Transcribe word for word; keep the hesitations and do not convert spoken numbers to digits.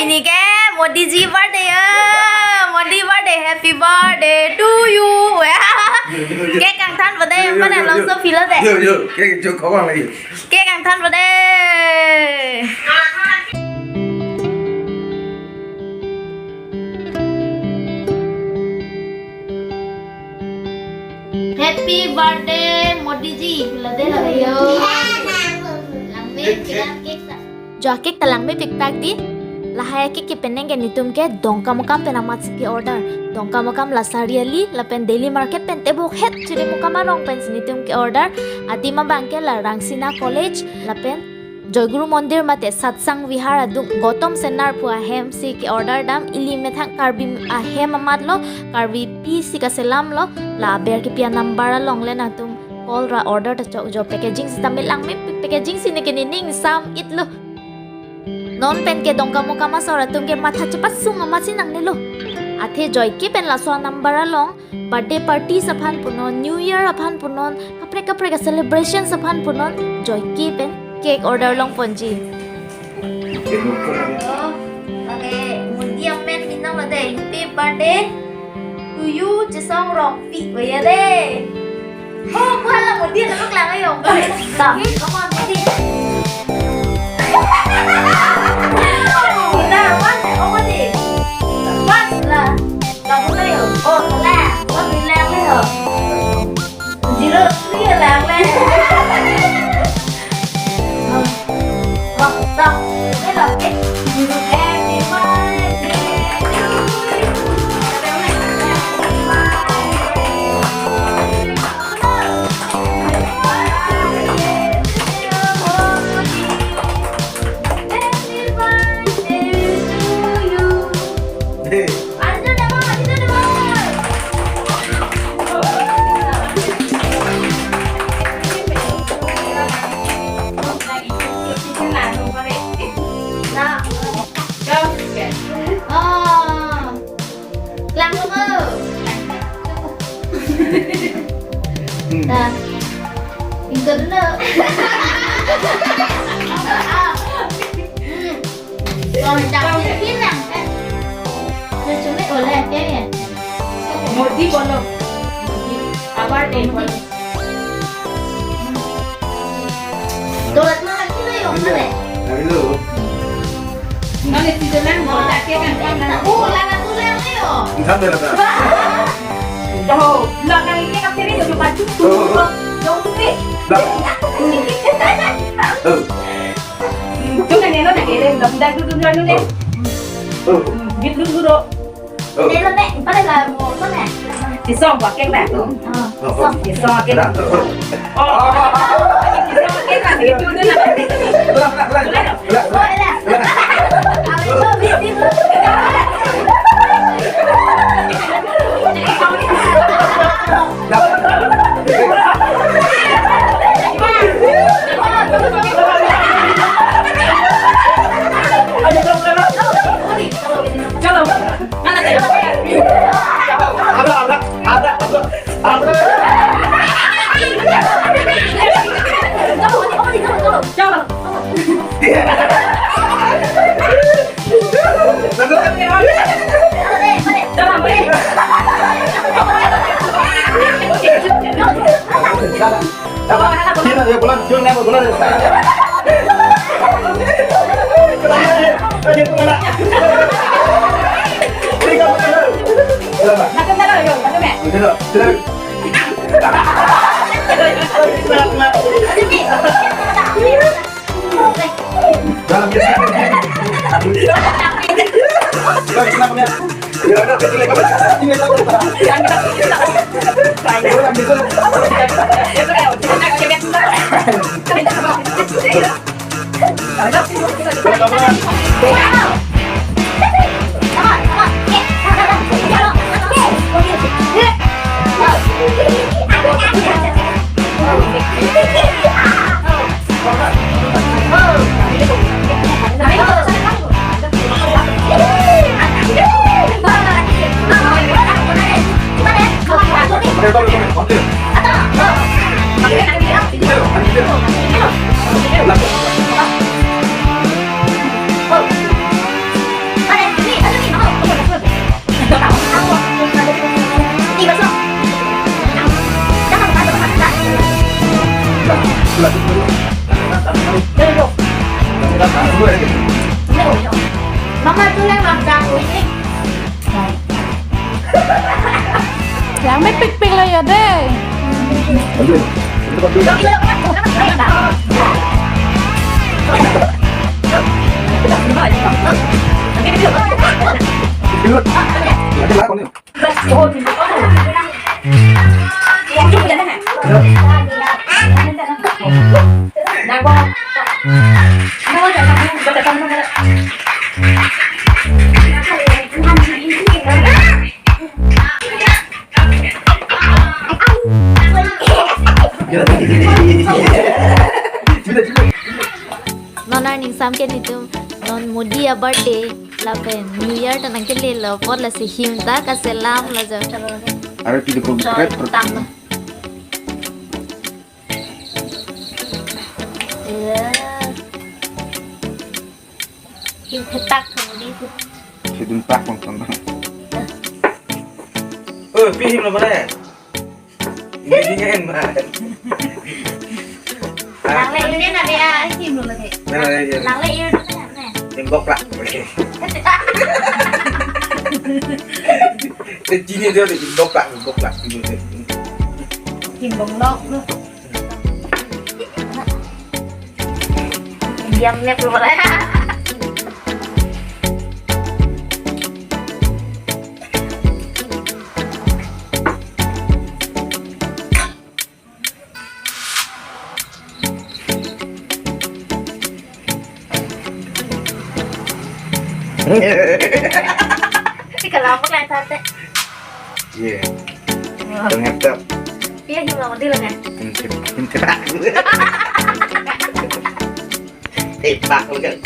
Nike Modi ji birthday ya. Modi birthday, happy birthday to you. Cake kangthanpo dei, yo, yo, mana yo, yo. Longso philo dei. Yo, yo, cake jo khawang lagi. Cake kangthanpo dei. Happy birthday, Modi ji. Lade lade yo. Langme, cake, cake. Jo cake ta langme pikpak dei. Lahai cake kepenang ke netum ke Dongkamukam pen amatsi ke-order. Dongkamukam la Sariali lapen daily market pen tebok het Jirimukam arong pensi netum ke-order. Adim abang ke la Rangsina College lapen Joyguru Mondir mate Satsang Vihar adung Gautam Senar pu ahemsi ke-order dam, ili methang Karbi ahem amatlo, Karbipi si kaselamlo, la aber kepi anumber along le nangtum call ra order ta chokjo, packaging sitame langme pik, packaging si neke nening sam-itlo. Non pen ke Dongkamukam asor atum ke matha chepasung amatsi nangnelo. Athe joike pen laso anumber along birthday parties aphan punon, New Year aphan punon, kaprek kaprek a-celebrations aphan punon, joike pen cake order longponji. Hello, okay, Modi amen binong lade, happy birthday to you, Chesong Rongpi, waya de. Oh, bukan lah Modi, anak lang ayo. Come on, Modi. Nah, one, oh, Modi. One lah. Kamu na yo. Oh, kalang. Kamu bilang na yo. Zero three lang le. Oh, oh, stop. Hello, eh. Happy birthday to you. Happy birthday to you. Hey. Ajo nama, ajo nama. Nah. Oh. Kelang dong, oh. Hmm. Nah. Ingkut dulu. Hmm. Kalau cakap bilang, kan? Udah cumi oleh, ya, ya? Modi bolong. Modi. Abar deh, bolong. Dorat mana kilo yo, mana? Dari lu. Mana si jalan, mau tak, ya, kan? Oh, lana tulang, yo. Enggak ada, ada. Dah, belakang ini kan kiri, lebih maju. Oh. Jauh sih. Dah. Oh. Itu kan, ya, lo nak kirim, dah, dah, dulu, dulu, dulu, deh. Oh. Gitu, dulu. Dei lo me, pada la mo ko na. Isong pakai na. Oh, isong. Isong pakai na. Oh, isong pakai na. Itu tu na. Oh, ya. Awet ko bitin. Ada, ada, ada, ada. Dei. Non arni ingsamke netum, non Modi a-birthday lapen New Year ta nangkelelo apot lasi him ta kaselamlo jo. Are pili ko. Choi, tang. Iya. Him thetak kemudi. Hidung tak bang tong. Oh, pi himlo bale. Ini kan, man. Nangle ir na dia, himlo lagi. Nangle ir. Nangle ir na. Him bok lak. Eh, sini dia, him bok lak, him bok lak, sini dia. Him bok lak, no. Diam nih, belum boleh. Ika lambok lang tarte. Iya. Wah. Ternyata. Iya, himlo di lang, eh. Him thetak. Him thetak. Thetak lang.